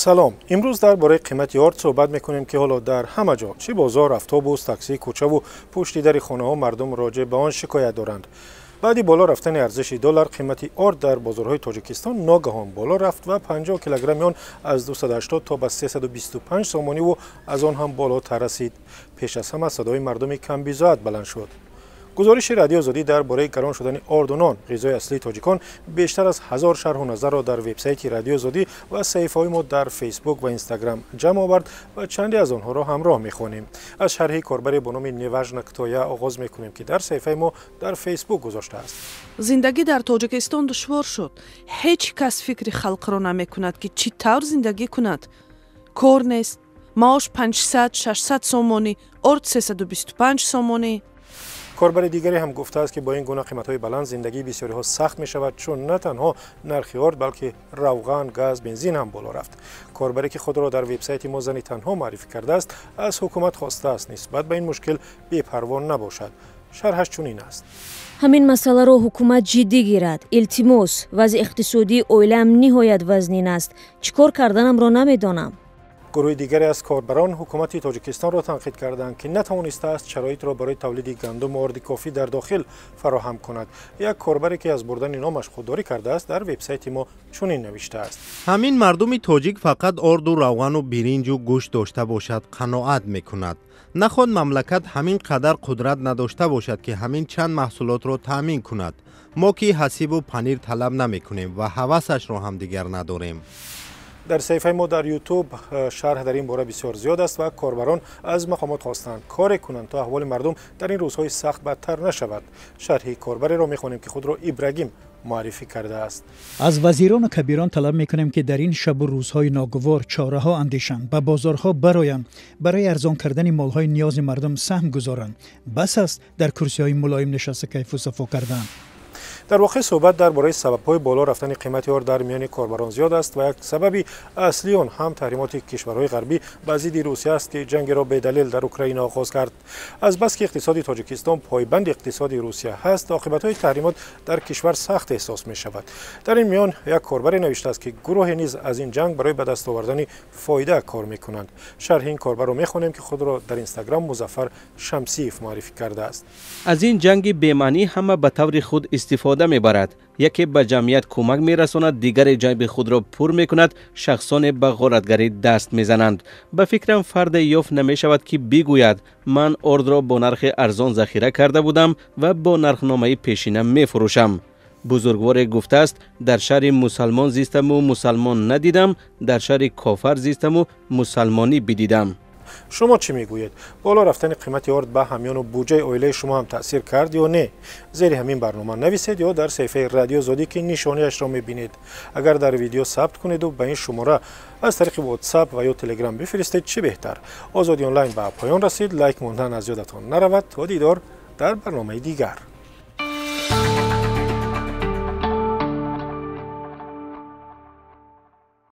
Салом. Имрӯз дар бораи қимати орд суҳбат мекунем, ки ҳоло дар ҳама ҷо, чӣ бозор, автобус, таксӣ, кӯчаву пушти дари хонаҳо, мардум роҷеъ ба он шикоят доранд. Баъди боло рафтани арзиши доллар, қимати орд дар бозорҳои Тоҷикистон ногаҳон боло рафт ва 50 килограмми он аз 280 то ба 325 сомониву аз он ҳам болотар расид. Пеш аз ҳама садои мардуми камбизоат баланд шуд. Гузориши Радиои Озодӣ дар бораи гарон шудани орду нон, ғизои аслии тоҷикон, бештар аз 1000 шарҳу назарро дар вебсайти Радиои Озодӣ ва саҳифаҳои мо дар Фейсбук ва Инстаграм ҷамъ овард ва чанде аз онҳоро ҳамроҳ мехонем. Аз шарҳи корбаре бо номи Неважно кто я оғоз мекунем, ки дар саҳифаи мо дар Фейсбук гузоштааст: Зиндагӣ дар Тоҷикистон душвор шуд. Ҳеҷ кас фикри халқро намекунад, ки чӣ тавр зиндагӣ кунад. Кор нест, маош 500, 600 сомонӣ, орд 325 сомонӣ. Корбари дигаре ҳам гуфтааст, ки бо ин гуна қиматҳои баланд зиндагии бисёриҳо сахт мешавад, чун на танҳо нархи орд, балки равған, газ, бензин ҳам боло рафт. Корбаре, ки худро дар вебсайти мо Зани танҳо муаррифӣ кардааст, аз ҳукумат хостааст, нисбат ба ин мушкил бепарво набошад. Шарҳаш чунин аст: Ҳамин масъаларо ҳукумат ҷиддӣ гирад, илтимос. Вазъи иқтисодии оилаам ниҳоят вазнин аст. Чӣ кор карданамро намедонам. Гурӯҳи дигаре аз корбарон ҳукумати Тоҷикистонро танқид карданд, ки натавонистааст шароитро барои тавлиди гандуму орди кофӣ дар дохил фароҳам кунад. Як корбаре, ки аз бурдани номаш худдорӣ кардааст, дар вебсайти мо чунин навиштааст: Ҳамин мардуми тоҷик фақат орду, равғану биринҷу гӯшт дошта бошад, қаноат мекунад. Наход мамлакат ҳамин қадар қудрат надошта бошад, ки ҳамин чанд маҳсулотро таъмин кунад? Мо ки ҳасибу панир талаб намекунем ва ҳавасашро ҳам дигар надорем. Дар саҳифаи мо дар Ютуб шарҳ дар ин бора бисёр зиёд аст ва корбарон аз мақомот хостанд, коре кунанд, то аҳволи мардум дар ин рӯзҳои сахт бадтар нашавад. Шарҳи корбареро мехонем, ки худро Ибрагим муаррифӣ кардааст. Аз вазирону кабирон талаб мекунем, ки дар ин шабу рӯзҳои ногувор чораҳо андешанд, ба бозорҳо бароянд, барои арзон кардани молҳои ниёзи мардум саҳм гузоранд. Бас аст дар курсиҳои мулоим нишаста кайфу сафо кардан. Дар воқеъ, суҳбат дар бораи сабабҳои боло рафтани қимати орд дар миёни корбарон зиёд аст ва як сабаби аслии он ҳам таҳримоти кишварҳои ғарбӣ ба зидди Русия аст, ки ҷангеро бедалел дар Украина оғоз кард. Азбаски иқтисоди Тоҷикистон пойбанди иқтисоди Русия ҳаст, оқибатҳои таҳримот дар кишвар сахт эҳсос мешавад. Дар ин миён як корбаре навиштааст, ки гурӯҳе низ аз ин ҷанг барои ба даст овардани фоида кор мекунанд. Шарҳи ин корбарро мехонем, ки худро дар Инстаграм Музаффар Шамсиев муаррифӣ кардааст. Аз ин ҷанги бемаънӣ ҳама ба таври худ истифода мебарад. Яке ба ҷамъият кӯмак мерасонад, дигаре ҷайби худро пур мекунад, шахсоне ба ғоратгарӣ даст мезананд. Ба фикрам, фарде ёфт намешавад, ки бигӯяд, ман ордро бо нархи арзон захира карда будам ва бо нархномаи пешина мефурӯшам. Бузургворе гуфтааст, дар шаҳри мусалмон зистаму мусалмон надидам, дар шаҳри кофар зистаму мусалмонӣ бидидам. Шумо чӣ мегӯед? Боло рафтани қимати орд ба ҳамёну буҷаи оилаи шумо ҳам таъсир кард ё не? Зери ҳамин барнома нависед ё дар саҳифаи Радиои Озодӣ, ки нишониашро мебинед. Агар дар видео сабт кунеду ба ин шумора аз тариқи Ватсап ва ё Телеграм бифиристед, чӣ беҳтар. Озодӣ онлайн ба поён расид. Лайк мондан аз ёдатон наравад. То дидор дар барномаи дигар.